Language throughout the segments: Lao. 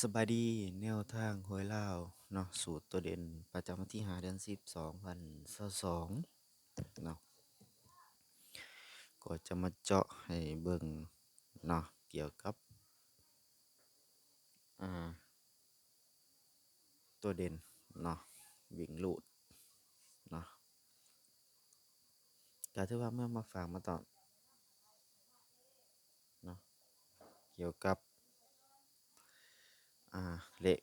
ສະບາຍດີ ແນວທາງຫວຍລາວເນາະ ສູດຕົວເດັ່ນປະຈຳວັນທີຫ້າ ເດືອນສິບ ສອງພັນຊາວສອງເນາະ ກໍຈະມາເຈາະໃຫ້ເບິ່ງເນາະ ກ່ຽວກັບ ອ່າ ຕົວເດັ່ນເນາະ ວິ່ງຮູດເນາະ ກະຖືວ່າມາ ມາຝາກມາຕ້ອນເນາະ ກ່ຽວກັບ ອ່າ ເລກ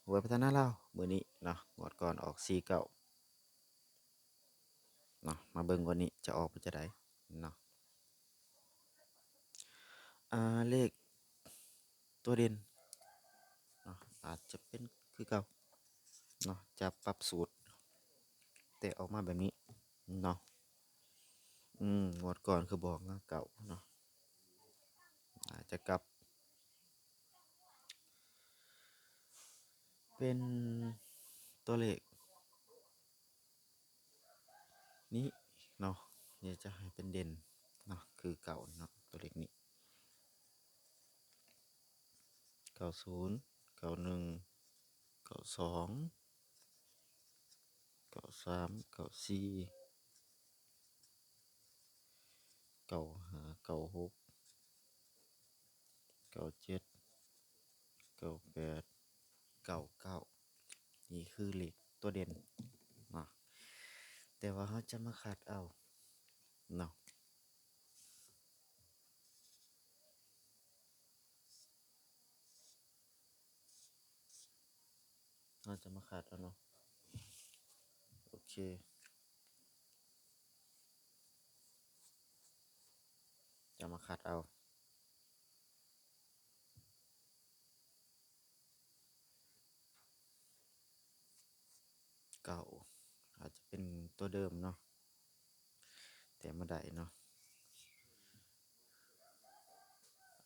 ຫວຍພັດທະນາລາວມື້ນີ້ເນາະ ງວດກ່ອນອອກສີ່ເກົ້າເນາະ ມາເບິ່ງງວດນີ້ຈະອອກເປັນຈັ່ງໃດເນາະ. ອ່າ ເລກຕົວເດັ່ນເນາະ ອາດຈະເປັນຄືເກົ່າເນາະ ຈະປັບສູດ ແຕ່ອອກມາແບບນີ້ເນາະ ອືມ ງວດກ່ອນຄືບອກເນາະ ເກົ້າເນາະ ອາດຈະກັບ ເປັນຕົວເລກນີ້ເນາະ ດຽວຈະໃຫ້ເປັນເດັ່ນເນາະ ຄືເກົ່າເນາະ ຕົວເລກນີ້ ເກົ້າສູນ ເກົ້າໜຶ່ງ ເກົ້າສອງ ເກົ້າສາມ ເກົ້າສີ່ ເກົ້າຫ້າ ເກົ້າຫົກ ເກົ້າເຈັດ ເກົ້າແປດ ເກົ້າເກົ້າ ນີ້ຄືເລກຕົວເດັ່ນເນາະ ແຕ່ວ່າເຮົາຈະມາຄັດເອົາເນາະ ເຮົາຈະມາຄັດເອົາເນາະ ໂອເຄ ຈະມາຄັດເອົາ ເກົ້າ ອາດຈະເປັນຕົວເດີມເນາະ ແຕ່ມາໄດ້ເນາະ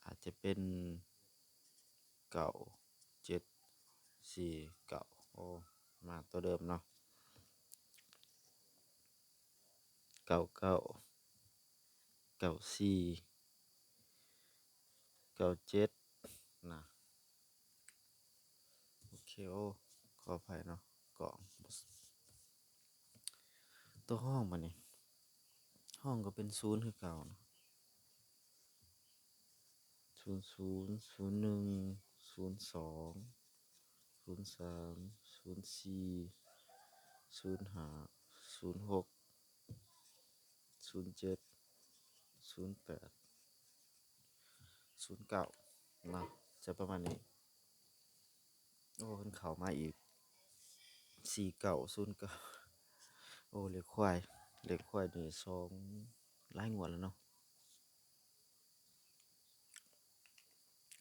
ອາດຈະເປັນ ເກົ້າເຈັດສີ່ເກົ້າ ໂອ້ ມາຕົວເດີມເນາະ ເກົ້າເກົ້າ ເກົ້າສີ່ ເກົ້າເຈັດ ນະ ໂອເຄ ໂອ້ ຂໍອະໄພເນາະ ກ້ອງ ຕົວຮອງບາດນີ້ ຮອງກໍເປັນສູນຄືເກົ່າເນາະ ສູນສູນ ສູນໜຶ່ງ ສູນສອງ ສູນສາມ ສູນສີ່ ສູນຫ້າ ສູນຫົກ ສູນເຈັດ ສູນແປດ ສູນເກົ້າ ເນາະ ຈະປະມານນີ້ ໂອ້ ຄັນເຂົ້າມາອີກ ສີ່ເກົ້າ ສູນເກົ້າ ໂອ້ ເລກຄວາຍ ເລກຄວາຍນີ້ສອງ ຫຼາຍງວດແລ້ວເນາະ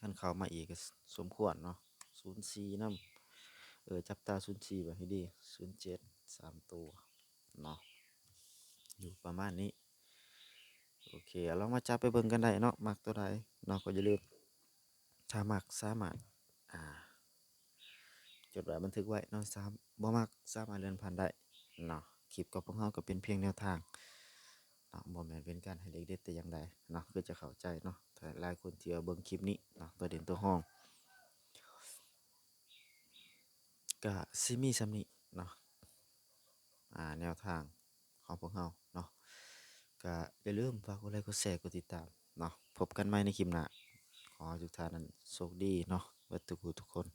ຄັນເຂົ້າມາອີກກໍສົມຄວນເນາະ ສູນສີ່ນຳ ເອີ ຈັບຕາສູນສີ່ໄວ້ໃຫ້ດີ ສູນເຈັດ ສາມຕົວເນາະ ຢູ່ປະມານນີ້ ໂອເຄ ລອງມາຈັບໄປເບິ່ງກັນໄດ້ເນາະ ມັກຕົວໃດເນາະ ກໍຢ່າລືມ ຖ້າມັກສາມາດ ອ່າ ຈົດໄວ້ບັນທຶກໄວ້ເນາະ ສາມ ບໍ່ມັກສາມາດເລື່ອນຜ່ານໄດ້ເນາະ ຄລິບຂອງພວກເຮົາກໍເປັນພຽງແນວທາງເນາະ ບໍ່ແມ່ນເປັນການໃຫ້ເລກເດັດແຕ່ຢ່າງໃດເນາະ ຄືຈະເຂົ້າໃຈເນາະ ຫຼາຍຄົນທີ່ວ່າເບິ່ງຄລິບນີ້ເນາະ ຕົວເດັ່ນຕົວຮອງ ກະຊິມີສ່ຳນີ້ເນາະ ອ່າ ແນວທາງຂອງພວກເຮົາເນາະ ກະຢ່າລືມຝາກກົດໄລ ກົດແຊ ກົດຕິດຕາມເນາະ ພົບກັນໃໝ່ໃນຄລິບໜ້າ ຂໍໃຫ້ທຸກທ່ານນັ້ນໂຊກດີເນາະ ເບິດທຸກຜູ້ທຸກຄົນ